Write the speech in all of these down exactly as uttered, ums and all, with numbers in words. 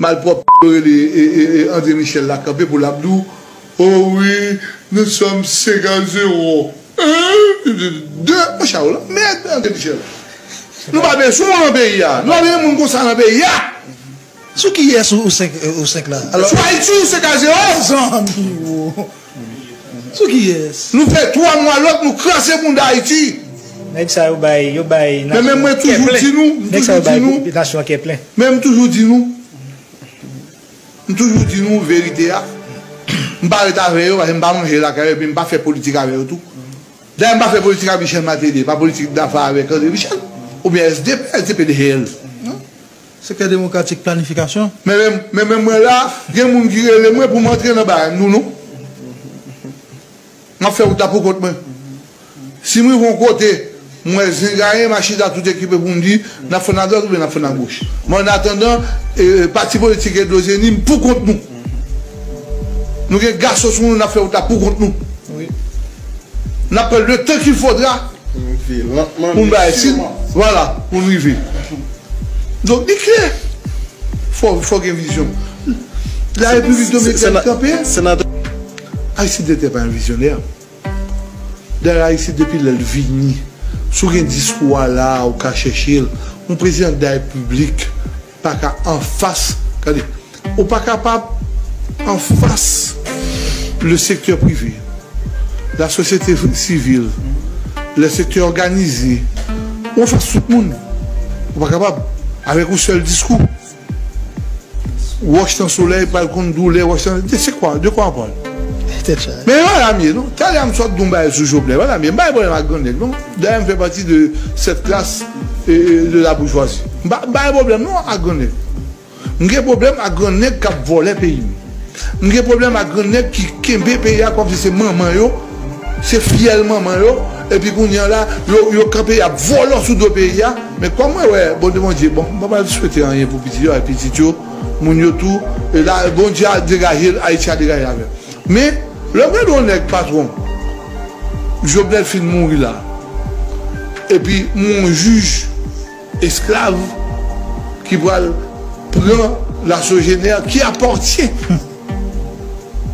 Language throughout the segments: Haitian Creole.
malpwòpte yo rele e, e, e, André Michel la kanpe pou l ap di w, oh wi, nous sommes cinq à zéro. Hein? De, monchè, w lanmèd, André Michel. Nou pa bezwen w nan peyi a. Nou pa bezwen moun konsa nan peyi a. Sou kiyès ou, ou senk, ou senk la? Alò, sou Ayiti, ou senk a zewo. Zanmi, wo. Sou kiyès? Nou fè twa mwa lòt, nou kraze bounda Ayiti. Nèg sa yo bay, yo bay nasyon an kè plen. Men, men mwen toujou di nou, m toujou di nou. Nèg sa yo bay nasyon an kè plen. Men m toujou di nou, m toujou di nou verite a. M pa ret avè yo, paske m pa manje lakay yo, epi m pa fè politik avè yo tou. Dayè, m pa fè politik ak Michel Martelly, pa politik dafè avèk André Michel, oubyen S D P, S D P de hell. Sektè demokratik, planifikasyon. Men menm, men menm mwen la, gen moun ki rele mwen pou m antre nan bagay m, nou non. M ap fè wout la pou kont mwen. Si m rive yon kote, m wè zen gaye, m a chita tout ekipe pou m di, n ap fè nan dwat oubyen n ap fè nan goch. Men annatandan, eh, pati politik Edozeni, m pou kont nou. Nou gen gason sou nou, n ap fè wout la pou kont nou. Wi. N ap pran le tan ki fodra pou n bay si, vwala, pou n rive. Donk, li klè. Fò, fò gen vizyon. La Repiblik Dominikèn kanpe. Aristide te pa yon vizyonè. Dayè, Aristide, depi lè l vini, si w gen diskou a la, ou ka chèche l. Yon prezidan de la Repiblik pa ka anfas, gade, ou pa kapab anfas le sektè prive, la sosyete sivil, le sektè òganize, ou anfas tout moun. Ou pa kapab, avèk yon sèl diskou. Wòch nan solèy pral konn doulè wòch nan, de, c'est quoi? De quoi on parle? Tèt chaje. Men e pa la m ye, non. Talè a m sot di yon bagay sou Jovenel. E pa la m ye. M pa gen pwoblèm ak grannèg, non. Dayè, m fè pati de cette classe, e, e, de la bourgeoisie. M pa, m pa gen pwoblèm, non, ak grannèg. M gen pwoblèm ak grannèg k ap vòlè peyi m. M gen pwoblèm ak grannèg ki kenbe peyi a kòmsi se manman yo, se fyèl manman yo, epi kounye a la, yo, yo kanpe, y ap vòlò sou do peyi a. Men kòm mwen wè, Bondye, Bondye, bon, m pa pral swete anyen pou pitit yo, ak pitit yo, moun yo tou, e la, Bondye a degaje l, Ayiti a degaje avè l. Men, lè m gade yon nèg patwon, Jovenel fin mouri la, epi m wè yon jij esklav ki pral pran La Sogener qui appartient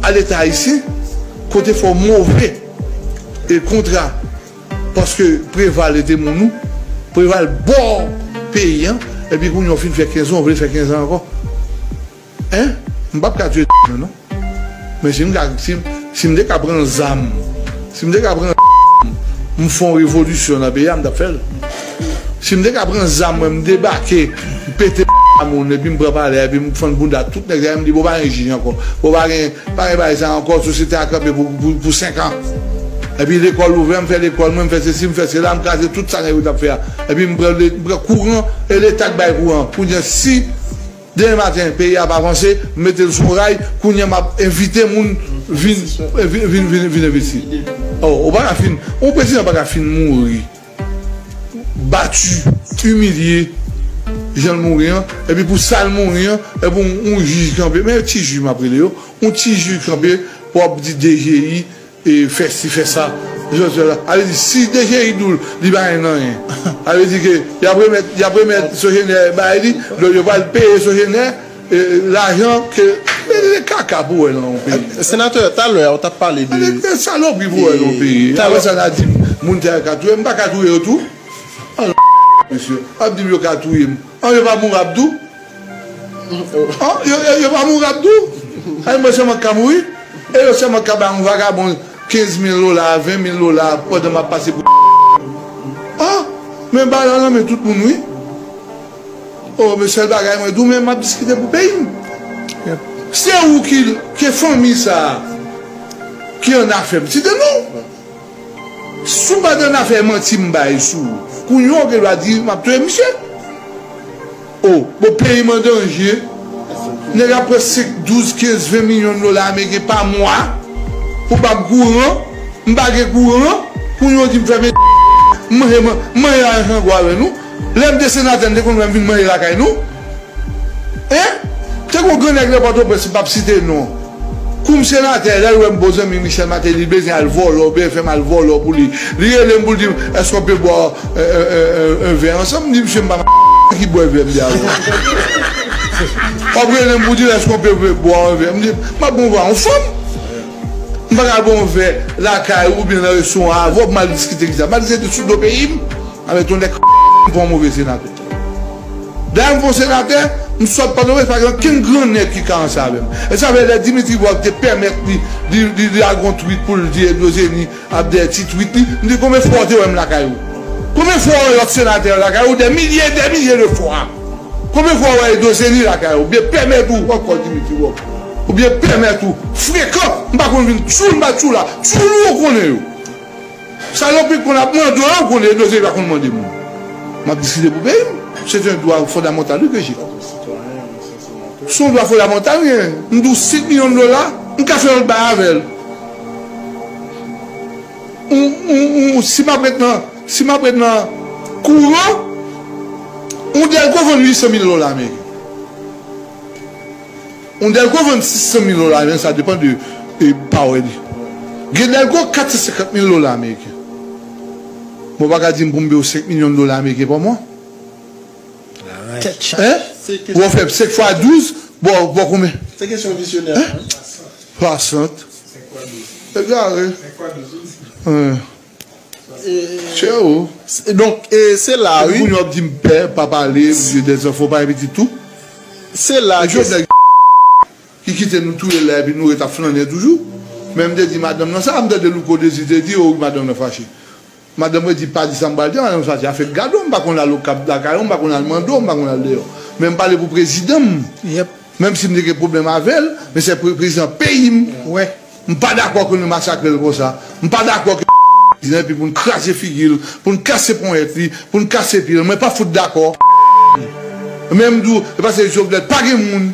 à l'État haïtien, kote fò move e kontra, paske Preval ete moun ou, Preval ba w peyi an, epi kounye a w fin fè kenz an, w vle fè kenz an ankò. Hein? M p ap ka touye non. Men si m ka, si, si m te ka pran zam, si m te ka pran zam, m fè yon revolisyon nan peyi a, m t ap fè l. Si m te ka pran zam, mwen, m debake, m pete moun, epi m pran palè, epi m fann bounda tout nèg sa yo, m di, bon, pa gen jij ankò. Bon, pa gen, pa gen bagay sa ankò, sosyete a kanpe pou, pou, pou senk an. Epi lekòl ouvè, m fè lekòl mwen, m fè sesi, m fè sela, m kraze tout sa nèg yo t ap fè a. Epi m pran le, m pran kouran, e Leta k bay kouran. Kounye a, si demen maten, peyi a pa vanse, m mete l sou ray, kounye a m ap envite moun vin, vin, vin, vin, vin envesti. Oh, ou pa ka fin, yon prezidan pa ka fin mouri, bati, imilye, jan l mouri an, epi pou sa l mouri an, epi yon, yon jij kanpe, men ti jij m ap rele yo, yon ti jij kanpe, pou ap di D G I, e fè si, fè sa. Jòdjè la. A vle di, si D G I di w li pa gen anyen, a vle di ke y ap remèt, y ap remèt Sogener bay li, donk yo pral peye Sogener, e, lajan ke, men se kaka pou wè nan yon peyi. Senatè, talè a, ou t ap pale de. A vle di, se salopri pou wè nan yon peyi. Apre sa, n a di, moun sa yo ka touye, m pa ka touye yo tou. An, mesye, ap di m yo ka touye m. An, yo pa mouri ap di w. An, yo, yo, yo pa mouri ap di w. Ay, mwen sèlman k ka mouri. E yo sèlman k ka bay yon vagabon kenz mil dola, ven mil dola pandan m ap pase pou. An, men bal la nan men tout moun, wi. Oh, men sèl bagay mwen di w, men m ap diskite pou peyi m. Se ou ki, ke fanmi sa a, ki annafè m. Site non. Si w pa t annafè manti m bay sou ou, kounye a w gen dwa di m ap touye misye. O, bon, peyi m an danje. Nèg ap pran senk, douz, kenz, ven milyon dola ameriken pa mwa pou ba m kouran. M pa gen kouran. Kounye a w di m fèmen, m manje, m manje lajan gwo avè nou. Lè m te senatè, m te konn wè m vin manje lakay nou. Hein? Te gon gran nèg nan Pòtoprens, m p ap site non. Kounm senatè, lè l wè m bon zanmi Michel Martelly, li bezwen al vòlò, oubyen fè m al vòlò pou li. Li rele m pou l di m, èske w pe bwè, euh, euh, euh, euh, un verre ensemble? M di, misye, m pa m ki bwè vè m de avè w. W ap rele m pou di èske w pe bwè yon vè. M di, m ap bon ba yon fanm. M pa ka ba yon vè lakay ou oubyen nan restoran avè w, m al diskite ki sa. M al diskite sou do peyi m. Avèk yon nèg pou yon move senatè. Dayè m fè yon senatè, m sot Pòtoprens, pa gen okenn gran nèg ki ka ansanm avè m. E sa vle di Dimitri Vorbe te pèmèt li, li, li, li lage yon tweet pou l di Edozeni ap dèyè ti tweet li. M di, konbyen fwa w te wè m lakay ou? Konbyen fwa w wè lòt senatè yo lakay ou? Dè milye, dè milye de fwa. Konbyen fwa w wè Edozeni lakay ou? Oubyen pèmèt ou, ankò Dimitri Vorbe. Oubyen pèmèt ou frekan, m pa konn vin tchoul, m pa tchoul la. Tchoul ou konnen yo. Salopri konn ap mande w, konnen Edozeni pa konn mande moun. M ap diskite pou peyi m. Se yon dwa fondamantal wi ke j'ai. Se yon dwa fondamantal wi. M di w senk milyon dola, m ka fè lòt bagay avè l. Ou, ou, ou, si m ap ret nan, si m ap ret nan kouran, yon Dèlko vann uit san mil dola ameriken. Yon Dèlko vann sis san mil dola ameriken, sa depann de e, pawè li. Gen Dèlko kat san senkant mil dola ameriken. Bon, w pa ka di m pou m peye w senk milyon dola ameriken pa mwa? Tèt chaje. Hein? Bon, fè senk fwa douz, bon, bon, konbyen? Se kesyon visyonè. Hein? Swasant. Egare. Hein. Chè o. Donk, e, se la, wi. Epi kounye a w ap di m pè, pa pale, m di dèzanfan, pa gen pitit tou. Se la. Jovnèl ki kite nou touye la, epi nou ret ap flannen toujou. Men m te di madanm nan sa, m tande Louko Dezi te di, o, madanm nan fache. Madanm mwen di, pa di sa m pral di, madanm sa di, afè gad w, m pa konn al Okap lakay ou, m pa konn al mande w, m pa konn al dèyè w. Men m pale pou prezidan m. Yep. Menm si m te gen pwoblèm avè l, men se pre-, prezidan peyi m. Wè. M pa dakò ke nou masakre l konsa. M pa dakò ke prezidan epi pou n kraze figi l, pou n kase ponyèt li, pou n kase pye l. Mwen pa fout dakò. Men m di w, e paske Jovenel pa gen moun.